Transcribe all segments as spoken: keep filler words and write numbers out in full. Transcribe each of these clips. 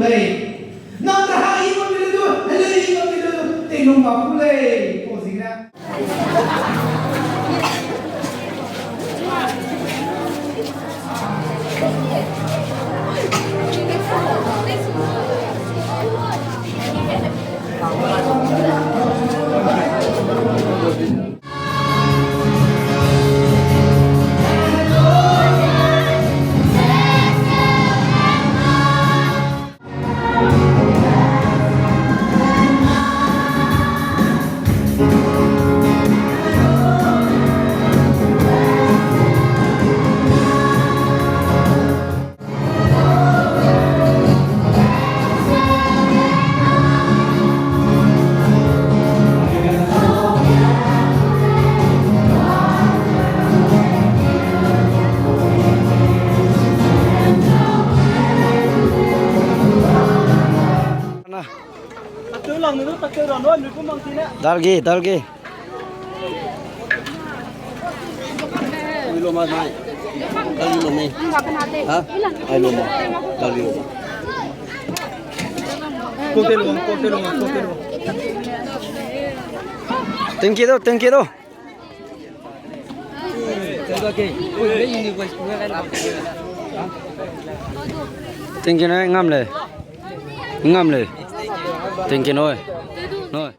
lei. Nang raha i bam mi le du, helei i bam mi le du, tei lung bam gu lei, pau ziegene. Dalgi, dalgi. Ha? Ai lo ma. Dalgi lo ma. Thank you do, thank you do. Thank you noi, ngam lei. Ngam lei. Thank you noi. Noi.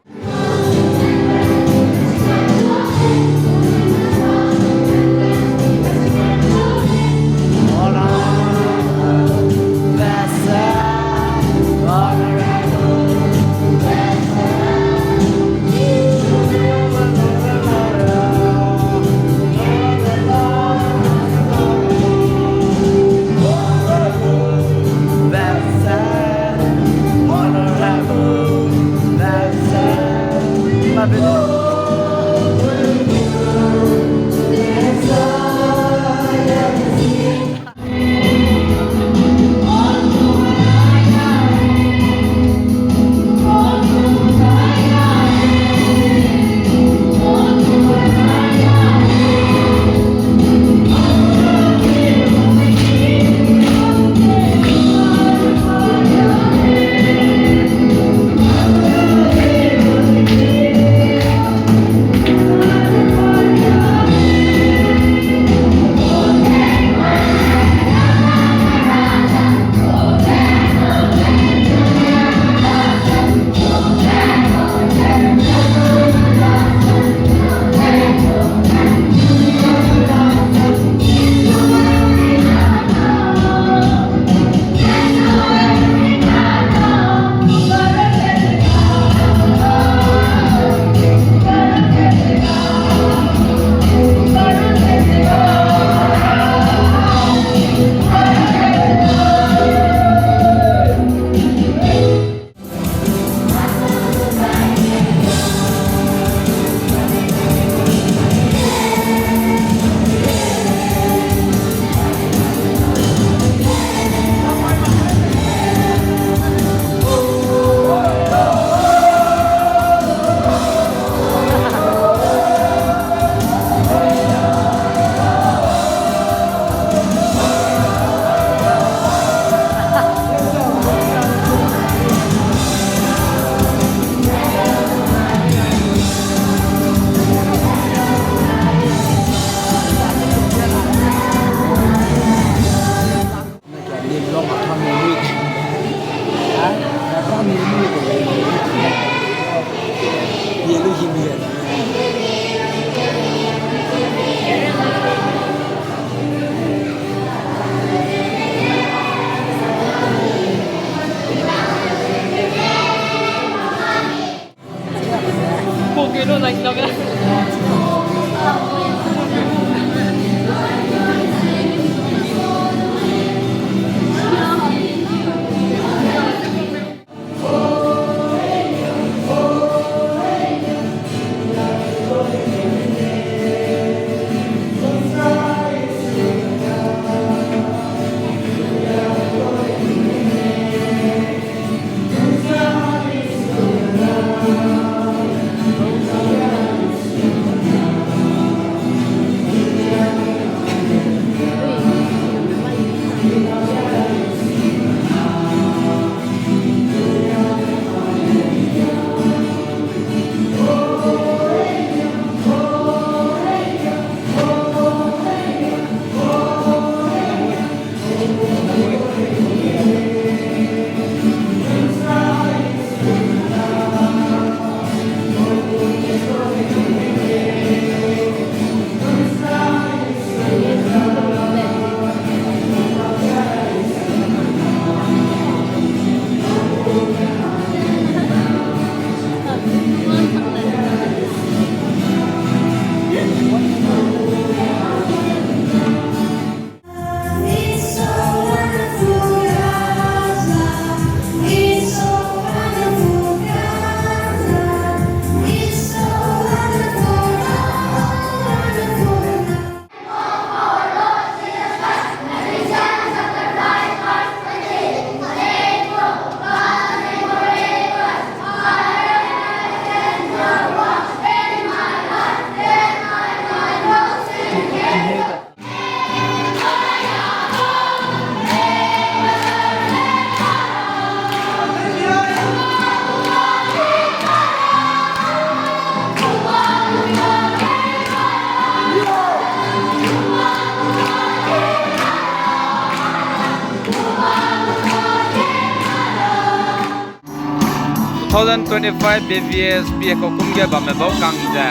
Two thousand twenty-five B B S P Ekokum ge bamme bau kang ze,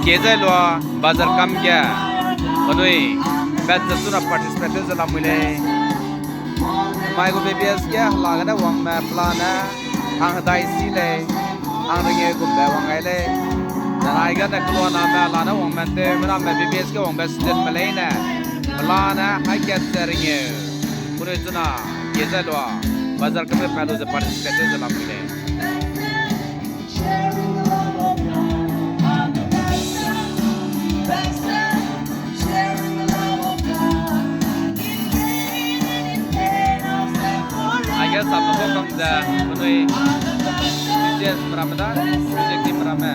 Kezai lua bazar kam ge, penui, bet ze suna participate ze lamui lei. Mai gu B B S ge hela gene wangme pelane, hang hedai si lei, hang rengeu gumbe wang gai lei. Nanai gene keluaname lane wangme tew, mename B B S ge wangbe studentme leine, pelane, hai kat ze rengeu. Penui chuna, Kezai lua, bazar kam ge pa lu ze participate ze lamui lei. Aige sam me bau kang ze, penui, musicians meramme da, music team meramme.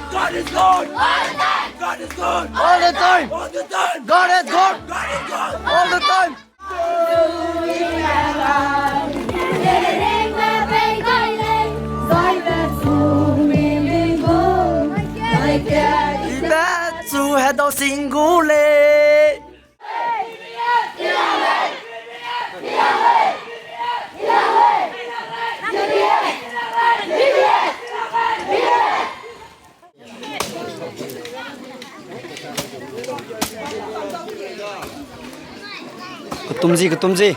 God is good. God is good. All the time. All the time. God is good. God is good. All the time. Ibe chu hedau sing gu lei. Ketum zi, ketum zi.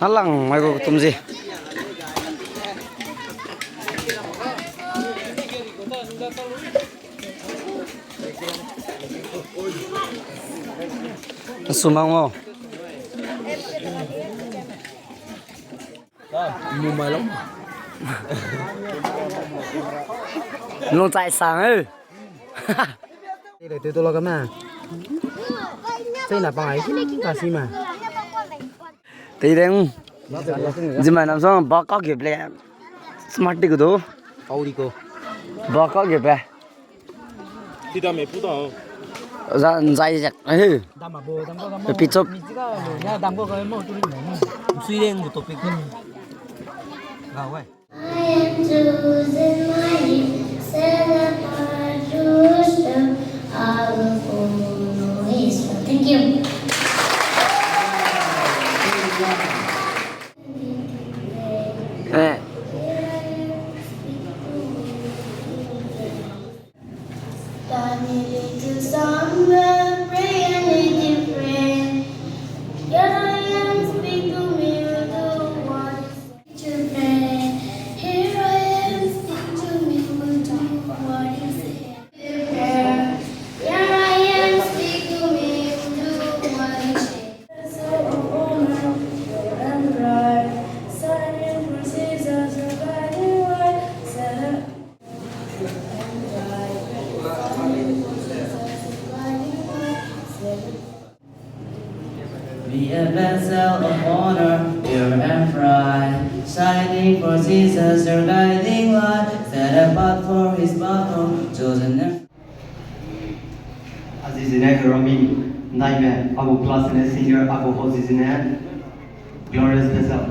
Alang mai gu ketum zi. Sumang mo. Mumai long. Lung chai sang e. Tei le tei to la ka ma. Tei na pa ai ka si ma. Tei deng. Zimai nam song ba ka ge ble. Smart di ko do. Pau di ko. Ba ka ge be. Ti da me pu da. Za nzai zek. Eh. Dam abo, dam ko, dam ko. Pi chop. Mi ji ga lo, ya dam ko ga mo tu ni mo. Sui leng gu topic ni. Ga wai. I am chosen, my name, set apart to serve. I will follow His will. Thank you. Eh. Turn a little somewhere, pray a little prayer. Here I am, speak to me, will do what is said. To pray. Here I am, speak to me, will do what is said. Prayer. Here I am, speak to me, Of honor, pure and bright, shining for Jesus, your guiding light, set apart for his battle, chosen and Azizine Romin, naime, agu class ne senior, agu host zizine, Glorious Bethel.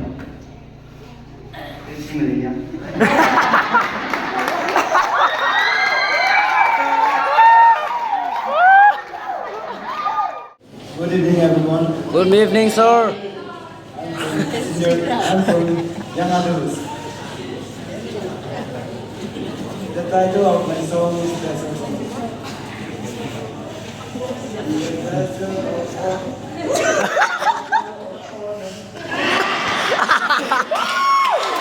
Good evening, everyone. Good evening, sir. I'm from, I'm from Young Adults. The title of my song is Blessed Song.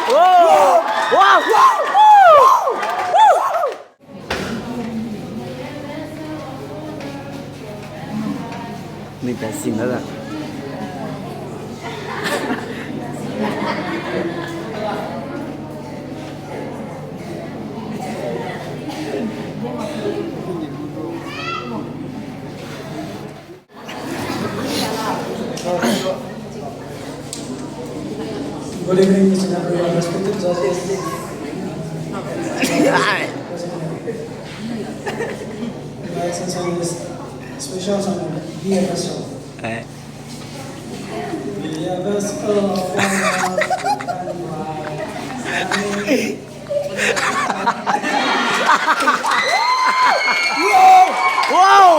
Wow! Wow! Ni pa sim da da. Good evening, each and everyone. Respected judges, my song is special song, B F S song. Eh. B F S song. Wow!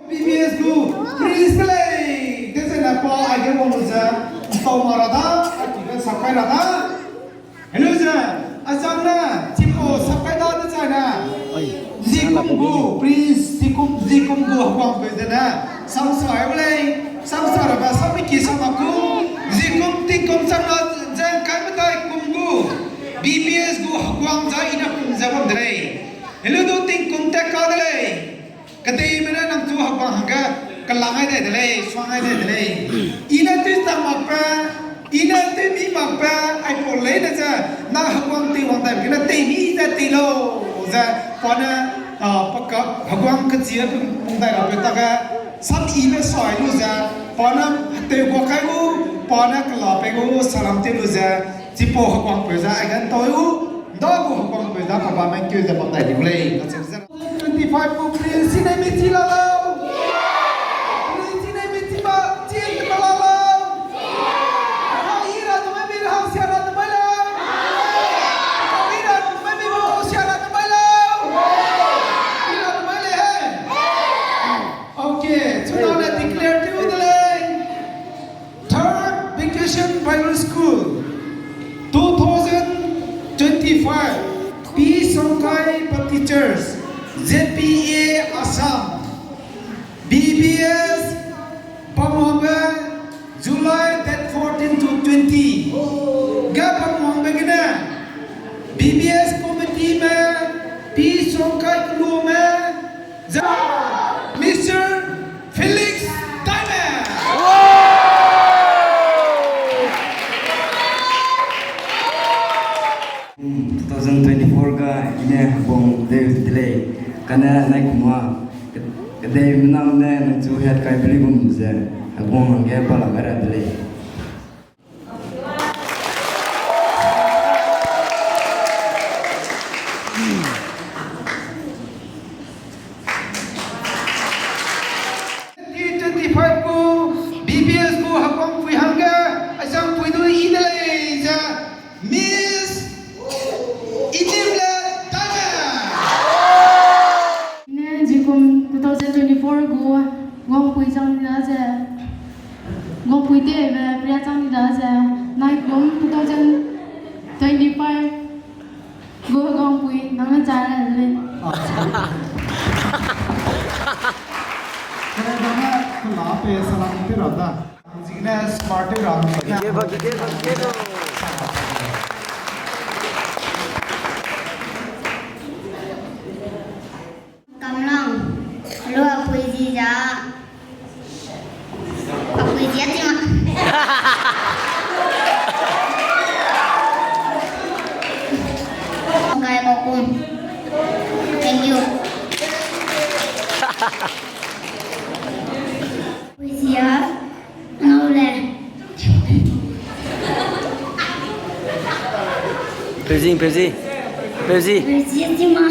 B B S gu Prince de lei, dezaine pa aige wang lu ze, ntau ma ra da, aiki ge sakai ra da. Helu ze, azang ne, chipau sakai da dezaine. Zikum gu, Prince, zikum, zikum gu heguang peu zene, samsa ai lei, samsa rabe, samiki sama ku, zikum tingkum chang na, zeng kai medai kum gu, B B S gu heguang za i ne kum ze bam de lei. Helu du tingkum tat ka de lei. Kedeime ne nang chu heguang hangge kelang ai dai de lei, suang ai dai de lei. I ne tui tang makbe, i ne tui mi makbe, aipau leine ze, nang heguang teiwang dai gene tei mi ze tei lau, ze, pa ne, a, pa ka, heguang kechi pung dai rabe tage, sam ibe sai lu ze, pa ne heteu gua kai gu, pa ne kela pei gu, salam tew lu ze, chipau heguangpeu ze, ai gan tau gu, nda gu heguangpeu ze, pa ba mengkeu ze bam dai di gu lei, kacheu ze. Twenty-five gu Prince ne mi chi la lau. Prince ne mi chi ba, chi ba la lau. Rahang i ra du mai mi, rahang sia ra du mai lau. Rahang i ra du mai mi, rahang sia ra du mai lau. I ra du mai le he. Okay, chuna ne declare tew de lei. Third Vacation Bible School, two thousand twenty-five, P Songkai Baptist Church, Z P A Assam, B B S, Pamuangbe, July date fourteen to twenty. Ga Pamuangbe gene, B B S committee me, P Songkai Kulume, Mister Felix Diamond. Two thousand twenty-four ga ine heguang deu de lei. Kane nai kuma kedei menam ne nang chu het kai beli gum ze heguang hangge pa la mai ra de lei. Twenty twenty-five gu B B S gu heguangpui hangge, aisangpui du i de lei ze, Miss Idimle Diamond. Ne zikum two thousand twenty-four gu guangpui chang ni da ze, guangpui tebe pria chang ni da ze, naikum two thousand twenty-five gu guangpui nang ne chara le. Kane dane kela pe salam pe ra da. Zigene smart te ra. Kamlang, lu apui zi za. Apui zi a ti ma. Gai ko kum. Thank you. Apui zi a. Ngau le. Peuzi, peuzi. Peuzi. Peuzi, ti ma.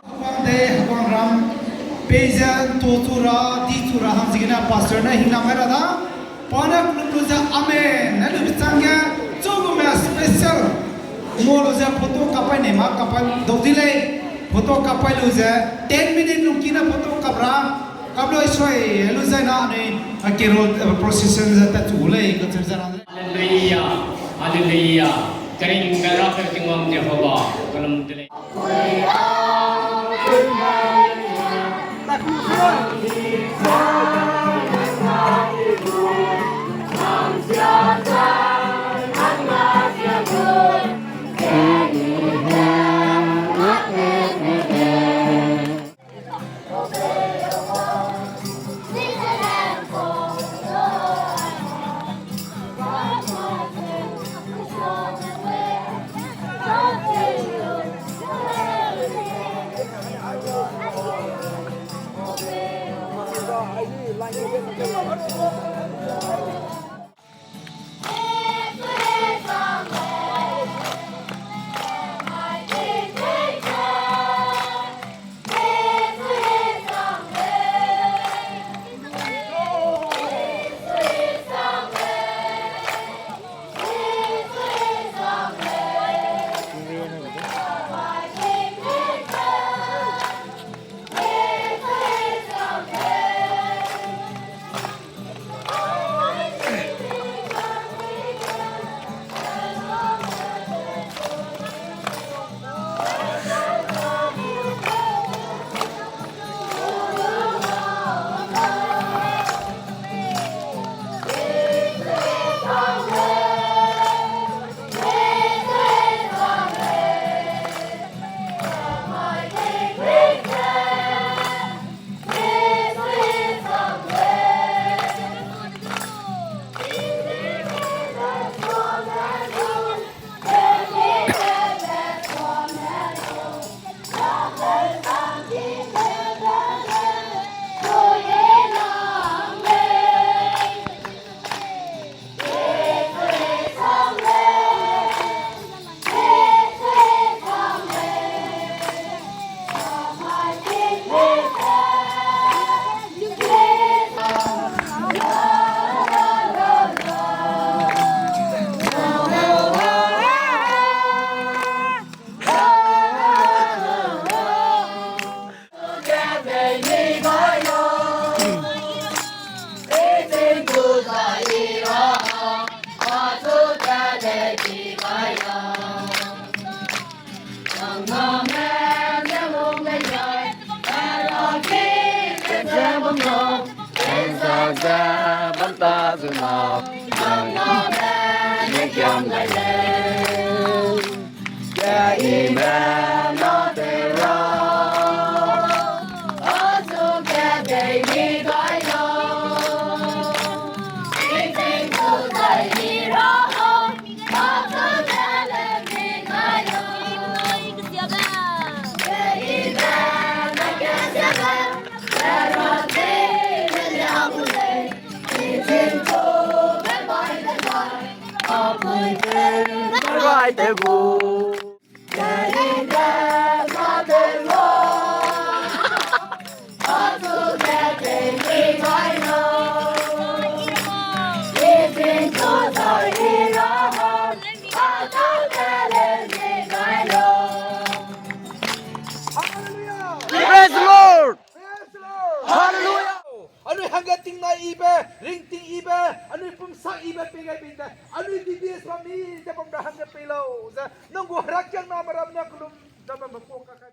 Heguang de, heguang ram, peize, to chu ra, di chu ra, hang zigene pastor ne hingnam gai ra da. Pa ne kelum lu ze amen ne lu bechang ge, chu gume special. Ngau lu ze photo kapai ne ma kapai dau di lei. Photo kapai lu ze ten minute lungki ne photo kap ra. Kap lu soi lu ze na anui, a, carol, a, procession ze ta chu lei, kacheu ze ra. Hallelujah, hallelujah. Kering kera pe Tingwang Jehovah, kelum de lei. Praise the Lord! Praise the Lord! Hallelujah! Anui hangge tingnai ibe, ringting ibe, anui pumsak ibe pei gai bing de, anui B B S bam mi ze bam ra hangge pei lau ze, nang gu herakiangna meram ne kelum, ze bam me kuak kakai.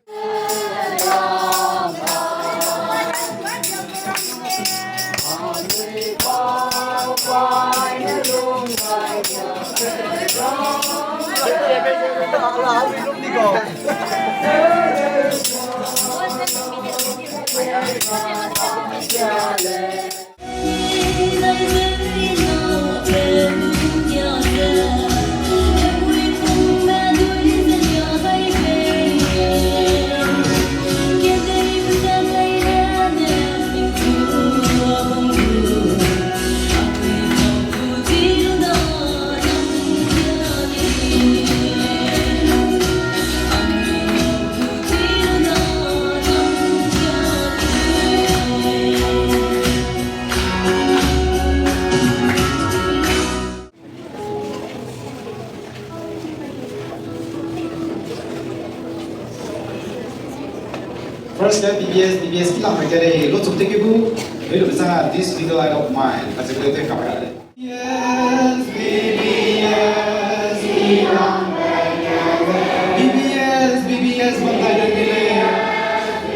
First step, B B S, B B S ki lang mai kere, lots of thank you. Wait a second, this little light of mine. That's a great thing. B B S, B B S, B B S, B B S, bam dai dai de lei. B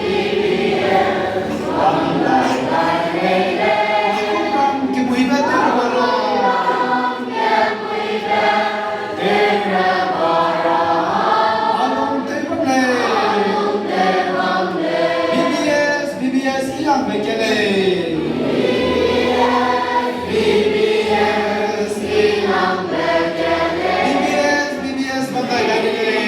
B S, B B S, i lang be ke lei. B B S, B B S, bam dai dai de lei.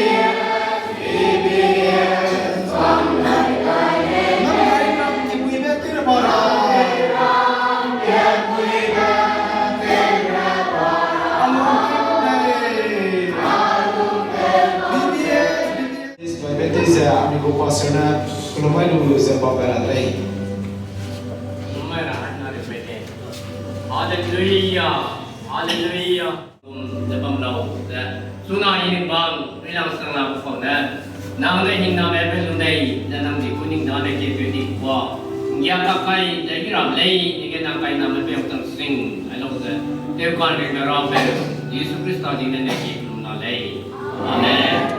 Hallelujah, hallelujah. Ze bam lau ze, chuna i ning bam, nui lang sang lau kau ne, nang ne hingname pe lu nei, ze nang di gu ning name ke pe di kua, nggia kakai, ze i ram lei, ning ge nang kai name pe tang sing, ai lau ze, teu kan ring me ra pe, Jisu Krista di ne ne ki lu na lei. Amen.